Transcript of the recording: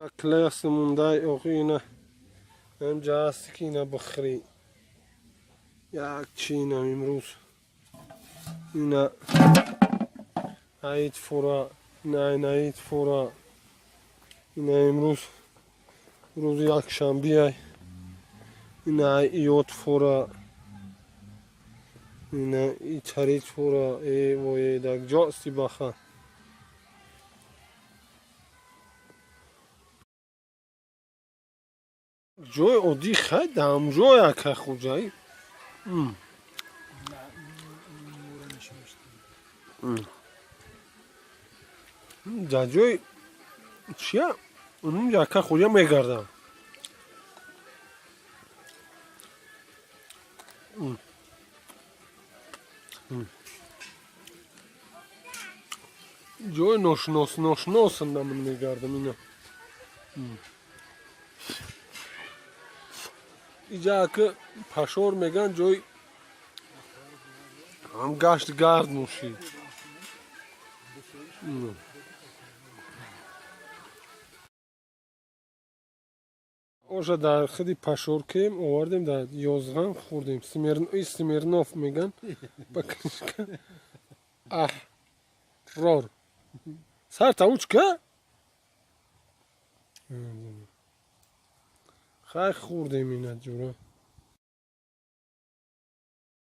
Класс мондай охи ина ҳамҷа ҳасти ки ина бихӯрӣ. Як чи инам имрӯз. Ина аид фура, ина айнаид фура. Ина имрӯз рӯзи якшанбиай. Ина иёт фура. Ина итарит фура. Э вое даг ҷости баха. Ҷои оддӣ хай дамҷой ака хуҷаи. Дар ҷои чия ака хуҷа мегардам. Ҷои ношинос ношиносанда ман мегардам ина. Иҷа ака пашор меган ҷои ҳам гашт гард мушид. Оша дар худи пашор кем овардем дар ёзған хӯрдем. Смирнов меган ба кличка Аҳрор. Сарта учка? Хай хӯрдем ина ҷура.